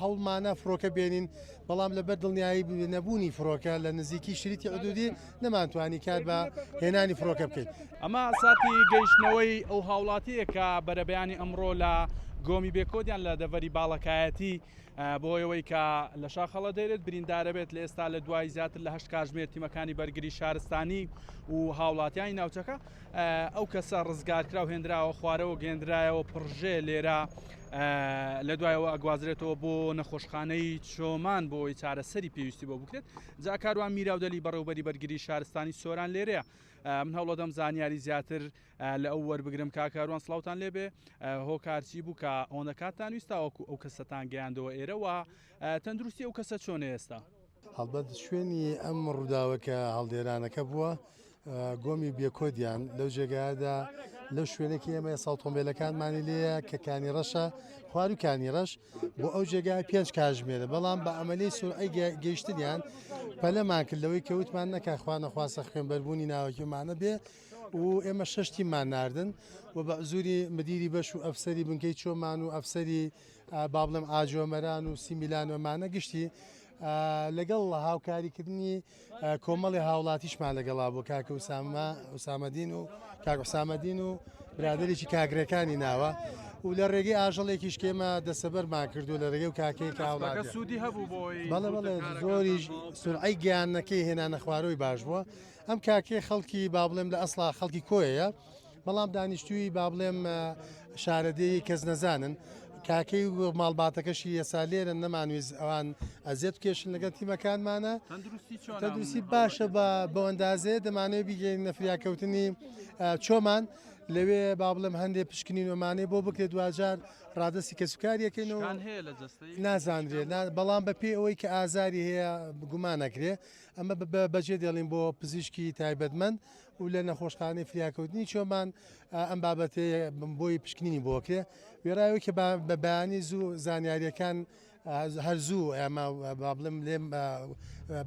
هەوڵمانە فڕۆکە بێنین، بەڵام لەبەر دڵنیایی نەبوونی فڕۆکە لە نزیکی شریتی حدودی نەمانتوانی کار بە هێنانی فڕۆکە بکەین. ئەمە ساتی گەیشتنەوەی ئەو هاوڵاتییە کە بەرەبەیانی ئەمڕۆ لە گۆمی بێکۆدیان لە دەڤەری باڵەکایەتی بەهۆی ئەوەی کە لە شاخ هەڵەدەێرێت بریندارە بێت لە ئێستا لە دوای زیاتر لە هەشت کاژمێر تیمەکانی بەرگری شارستانی و هاوڵاتیانی ناوچەکە ئەو کەسە ڕزگارکرا و هێنراوە خوارەوە گەێنرایەوە پڕژێ لێرە لە دوایەوە ئەگوازرێتەوە بۆ نەخۆشخانەی چۆمان بۆ ئەوەی چارەسەری پێویستی بۆ بکرێت جا کاروان میراودەلی بەڕێوبەری بەرگری شارستانی سۆران لێرەیە من هەوڵەدەم زانیاری زیاتر لە ئەو وەربگرم کاک کاروان سڵاوتان لێبێ هۆکار چی بوو کە ئەوەندە کاتتان ویست تاوەکو ئەو کەسەتان گەیاندەوە ئێرە و تەندروستی ئەو کەسە چۆنە ئێستا؟ هەڵبەت شوێنی ئەم ڕووداوە کە هەڵدێرانەکە بووە گۆمی بێکۆدیان لەو جێگایەدا لەو شوێنێکی ئێمە ئێستا ئۆتۆمبیلەکانمانی لێیە کە کانی ڕەشە خوارو کانی ڕەش بۆ ئەو جێگای پێنج کاژمێرە بەڵام بە ئەمەلی سورعەی گەیشتنیان پەلەمان کرد لەوەی کە وتمان نەکا خوا نەخواستە خوێنبەربوونی ناوەکیمانە بێ و ئێمە شەش تیممان ناردن و بە عزوری مدیری بەش و ئەفسەری بنکەی چۆمان و ئەفسەری با بڵێم ئاجۆمەران و سیمیلان و ئەمانە گشتی لەگەڵ هاوکاریکردنی کۆمەڵی هاوڵاتیشمان لەگەڵا بوو کاک ئوسامە ئوسامەدین و کاک حوسامەدین و برادێکی کاگرەکانی ناوە و لە ڕێگەی ئاژەڵێکیش کێمە دەسەبەرمان کردو لە ڕێگەی و کاکەی کە هاوڵاتیە سوودی هەبوو بۆی بەڵێ بەڵێ زۆریش سورعەی گەیاندنەکەی هێنانە خوارەوەی باش بووە ئەم کاکەی خەڵکی با بڵێم لە ئەسڵا خەڵکی کۆیەیە بەڵام دانیشتووی با بڵێم شارەدێی کەس نەزانن کاکەی و ماڵباتەکەشی ئێستا لێرە نەمانویست ئەوان ئەزیەت بکێشن لەگەڵ تیمەکانمانە تەندروستی باشە بە بەو ئەندازەیە دەمانەوێت بیگەینە فریاکەوتنی چۆمان لەوێ با بڵێم هەندێک پشکنین ومانەی بۆ بکرێت دواجار ڕادستی کەسوکاریەکەین و نازانرێت بەڵام بە پێی ئەوەی کە ئازاری هەیە گومانەکرێ ئەمە بەجێ دێڵین بۆ پزیشکی تایبەتمەند و لە نەخۆشخانەی فریاکەوتنی چۆمان ئەم بابەتەیە بۆی پشکنینی بۆکرێ وێڕای کە بە بەیانی زوو زانیاریەکان هەر زوو ئێمە با بڵێم لێم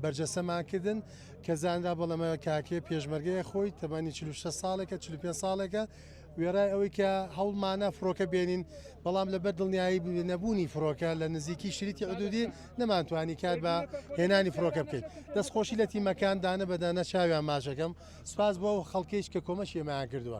بەرجەسەمان کردن کە زانرا بەڵێمە کاکێ پێشمەرگەیە خۆی تەمەنی 46 ساڵێکە 45 ساڵێکە وێڕای ئەوەی کە هەوڵمانە فڕۆکە بێنین، بەڵام لەبەر دڵنیایی نەبوونی فڕۆکە لە نزیکی شریتی حدودی نەمانتوانی کار بە هێنانی فڕۆکە بکەین. دەستخۆشی لە تیمەکان دانە بە دانە چاویان ماچەکەم. سوپاس بۆ ئەو خەڵکەیش کە کۆمەکی ئێمەیان کردووە.